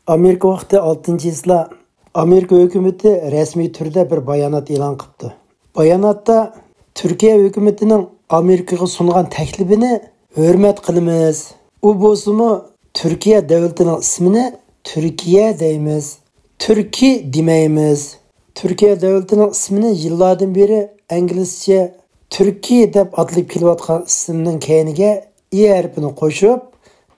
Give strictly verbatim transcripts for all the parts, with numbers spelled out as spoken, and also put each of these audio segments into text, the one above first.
ئامېرىكا ۋاقتى ئالتىنچى چىسلا ئامېرىكا ھۆكۈمىتى رەسمىي تۈردە بىر بايانات ئېلان قىپتۇ. باياناتتا تۈركىيە ھۆكۈمىتىنىڭ ئامېرىكىغا سۇنغان تەكلىپىنى ھۆرمەت قىلىمىز. ئۇ بولسىمۇ تۈركىيە دۆلىتىنىڭ ئىسمىنى تۈركىيە دەيمىز. تۈركىي دېمەيمىز. تۈركىيە دۆلىتىنىڭ ئىسمىنى يىللاردىن بېرى ئىنگلىزچە تۈركىي دەپ ئاتىلىپ كېلىۋاتقان ئىسىمنىڭ كەينىگە ئى ھەرپىنى قوشۇپ،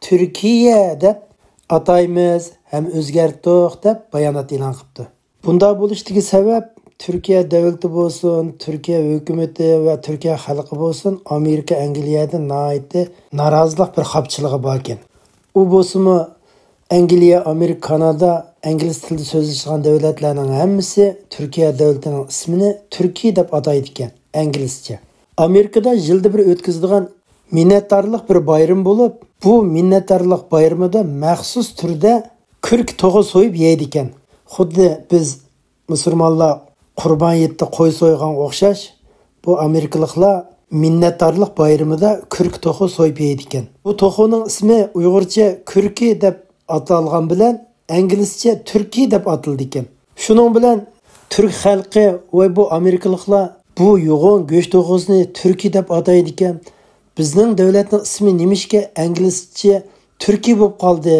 تۈركىيە دەپ ئاتايمىز ھەم ئۆزگەرتتۇق، دەپ بايانات ئېلان قىپتۇ. بۇنداق بولۇشتىكى سەۋەب، تۈركىيە دۆلىتى بولسۇن، تۈركىيە ھۆكۈمىتى ۋە تۈركىيە خەلقى بولسۇن، ئامېرىكا، ئەنگلىيەدىن ناھايىتى نارازىلىق بىر خاپىچىلىقى باركەن. ئۇ بولسىمۇ، ئەنگلىيە، ئامېرىكا، كانادا، ئىنگلىز تىلىدا سۆزلىشىدىغان دۆلەتلەرنىڭ ھەممىسى تۈركىيە دۆلىتىنىڭ ئىسمىنى تۈركىي دەپ ئاتايدىكەن، ئىنگلىزچە. ئامېرىكىدا يىلدا بىر ئۆتكۈزىدىغان مىننەتدارلىق بىر بايرىمى بولۇپ، بۇ مىننەتدارلىق بايرىمىدا مەخسۇس تۈردە كۈركە توخۇ سويۇپ يەيدىكەن. خۇددى بىز مۇسۇلمانلار قۇربان ھېيتتا قوي سويغانغا ئوخشاش، بۇ ئامېرىكىلىقلار مىننەتدارلىق بايرىمىدا كۈركە توخۇ سويۇپ يەيدىكەن. بۇ توخۇنىڭ ئىسمى ئۇيغۇرچە كۈركى دەپ ئاتالغان بىلەن ئىنگلىزچە تۈركىي دەپ ئاتىلىدىكەن. شۇنىڭ بىلەن تۈرك خەلقى ۋە بۇ ئامېرىكىلىقلار بۇ يوغان گۆش توخۇسىنى تۈركىي دەپ ئاتايدىكەن. بىزنىڭ دۆلەتنىڭ ئىسمى نېمىشقا ئىنگلىزچە تۈركىي بولۇپ قالدى؟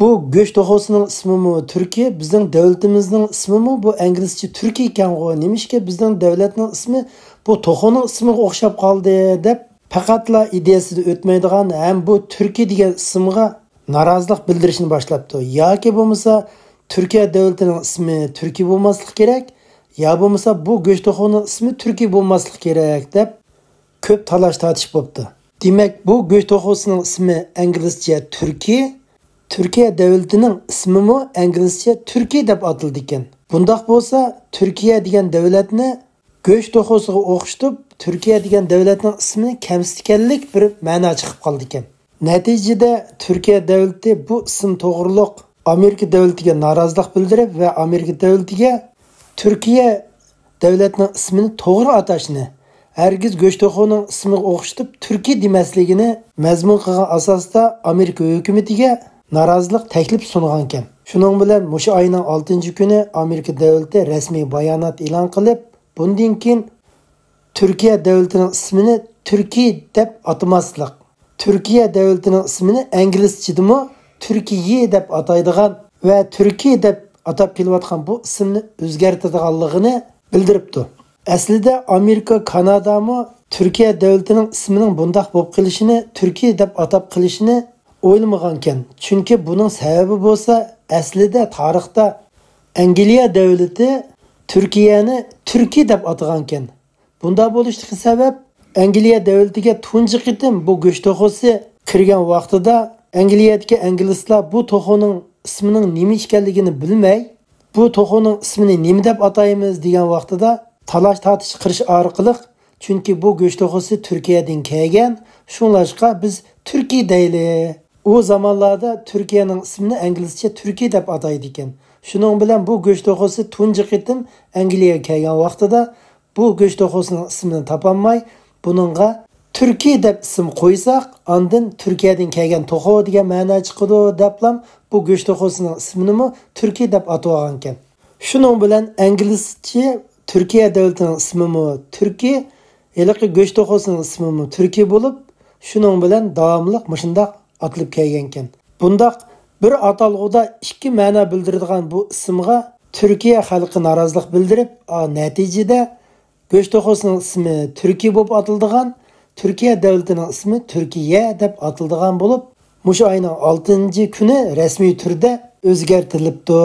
بۇ گۆش توخۇسىنىڭ ئىسمىمۇ تۈركىي، بىزنىڭ دۆلىتىمىزنىڭ ئىسمىمۇ بۇ ئىنگلىزچە تۈركىي ئىكەنغۇ، نېمىشقا بىزنىڭ دۆلەتنىڭ ئىسمى بۇ توخۇنىڭ ئىسمىغا ئوخشاپ قالدى، دەپ پەقەتلا ئىدىيەسىدىن ئۆتمەيدىغان ھەم بۇ تۈركىي دېگەن ئىسىمغا نارازىلىق بىلدۈرۈشنى باشلاپتۇ. ياكى بولمىسا تۈركىيە دۆلىتىنىڭ ئىسمى تۈركىي بولماسلىقى كېرەك، يا بولمىسا بۇ گۆش توخۇنىڭ ئىسمى تۈركىي بولماسلىقى كېرەك، دەپ كۆپ تالاش تارتىش بوپتۇ. دېمەك، بۇ گۆش توخۇسىنىڭ ئىسمى ئىنگلىزچە تۈركىي، تۈركىيە دۆلىتىنىڭ ئىسمىمۇ ئىنگلىزچە تۈركىي دەپ ئاتىلىدىكەن. بۇنداق بولسا، تۈركىيە دېگەن دۆلەتنى گۆش توخۇسىغا ئوخشىتىپ، تۈركىيە دېگەن دۆلەتنىڭ ئىسمىنى كەمسىتكەنلىك بىر مەنا چىقىپ قالىدىكەن. نەتىجىدە، تۈركىيە دۆلىتى بۇ ئىسىم توغرۇلۇق ئامېرىكا دۆلىتىگە نارازىلىق بىلدۈرۈپ ۋە ئامېرىكا دۆلىتىگە تۈركىيە دۆلەتنىڭ ئىسمىنى توغرا ئاتاشنى، ھەرگىز گۆش توخۇنىڭ ئىسمىغا ئوخشىتىپ تۈركىي دېمەسلىكىنى مەزمۇن قىلغان ئاساستا ئامېرىكا ھۆكۈمىتىگە نارازىلىق تەكلىپ سۇنغانىكەن. شۇنىڭ بىلەن مۇشۇ ئاينىڭ ئالتىنچى كۈنى ئامېرىكا دۆلىتى رەسمىي بايانات ئېلان قىلىپ، بۇندىن كېيىن تۈركىيە دۆلىتىنىڭ ئىسمىنى تۈركىي دەپ ئاتىماسلىق، تۈركىيە دۆلىتىنىڭ ئىسمىنى ئىنگلىزچىدىمۇ تۈركىي دەپ ئاتايدىغان ۋە تۈركىي دەپ ئاتاپ كېلىۋاتقان بۇ ئىسىمنى ئۆزگەرتىدىغانلىقىنى بىلدۈرۈپتۇ. ئەسلىدە ئامېرىكا، كانادامۇ تۈركىيە دۆلىتىنىڭ ئىسمىنىڭ بۇنداق بولۇپ قېلىشىنى، تۈركىي دەپ ئاتاپ قېلىشىنى ئويلىمىغانىكەن. چۈنكى بۇنىڭ سەۋەبى بولسا، ئەسلىدە تارىختا ئەنگلىيە دۆلىتى تۈركىيەنى تۈركىي دەپ ئاتىغانىكەن. بۇنداق بولۇشتىكى سەۋەب، ئەنگلىيە دۆلىتىگە تۇنجى قېتىم بۇ گۆش توخۇسى كىرگەن ۋاقتىدا، ئەنگلىيەدىكى ئىنگلىزلار بۇ توخۇنىڭ ئىسمىنىڭ نېمە ئىكەنلىكىنى بىلمەي، بۇ توخۇنىڭ ئىسمىنى نېمە دەپ ئاتايمىز دېگەن ۋاقتىدا تالاش تارتىش قىلىش ئارقىلىق، چۈنكى بۇ گۆش توخۇسى تۈركىيەدىن كەلگەن، شۇڭلاشقا بىز تۈركىي دەيلى. ئۇ زامانلاردا تۈركىيەنىڭ ئىسمىنى ئىنگلىزچە تۈركىي دەپ ئاتايدىكەن. شۇنىڭ بىلەن بۇ گۆش توخۇسى تۇنجى قېتىم ئەنگلىيەگە كەلگەن ۋاقتىدا بۇ گۆش توخۇسىنىڭ ئىسمىنى تاپالماي، بۇنىڭغا تۈركىي دەپ ئىسىم قويساق، ئاندىن تۈركىيەدىن كەلگەن توخۇ دېگەن مەنا چىقىدۇ، دەپلا بۇ گۆش توخۇسىنىڭ ئىسمىنىمۇ تۈركىي دەپ ئاتىۋالغانىكەن. شۇنىڭ بىلەن ئىنگلىزچە تۈركىيە دۆلىتىنىڭ ئىسمىمۇ تۈركىي، ھېلىقى گۆش توخۇسىنىڭ ئىسمىمۇ تۈركىي بولۇپ، شۇنىڭ بىلەن داۋاملىق مۇشۇنداق ئاتىلىپ كەلگەنكەن. بۇنداق بىر ئاتالغۇدا ئىككى مەنا بىلدۈرىدىغان بۇ ئىسىمغا تۈركىيە خەلقى نارازىلىق بىلدۈرۈپ، ئا، نەتىجىدە گۆش توخۇسىنىڭ ئىسمى تۈركىي بولۇپ ئاتىلىدىغان، تۈركىيە دۆلىتىنىڭ ئىسمى تۈركىيە دەپ ئاتىلىدىغان بولۇپ، مۇشۇ ئاينىڭ ئالتىنچى كۈنى رەسمىي تۈردە ئۆزگەرتىلىپتۇ.